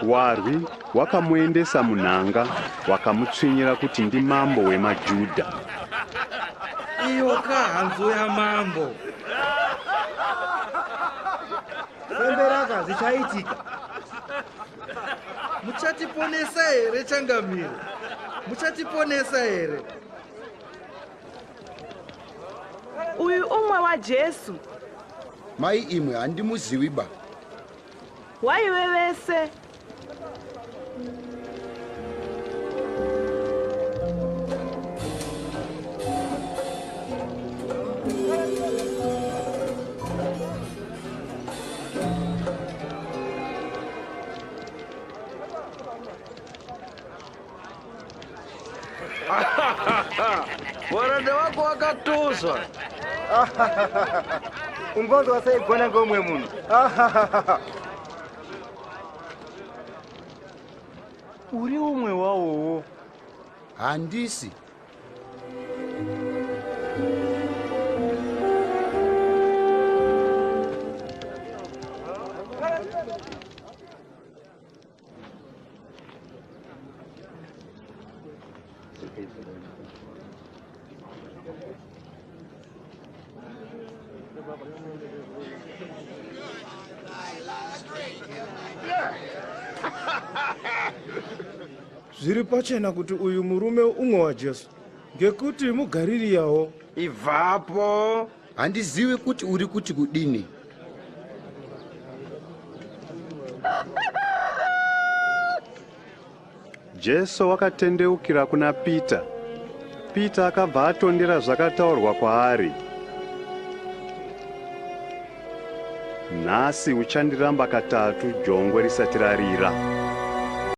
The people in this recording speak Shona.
Warwi wakamuendesa munhanga wakamutsvinyira kuti ndimambo wemaJudha. Iyo kahanzu yamambo. Femberaka zvichaitika. Muchatiponesa here changamire? Muchatiponesa here? Uyu umwe waJesu. Mai imwe handimuziwi ba. Waive vese. Waranda wako wakatoswa. Ungonzwa seigona ngomwe munhu. Uri umwe wawowo. Handisi. Zviri pachena kuti uyu murume umwe waJesu, ngekuti muGaririyawo. Ibvapo. Handizivi kuti uri kuti kudini. Jesu wakatendeukira kuna Pita. Pita akabva atondera zvakataurwa kwaari. Nhasi uchandiramba katatu jongwe risati rarira.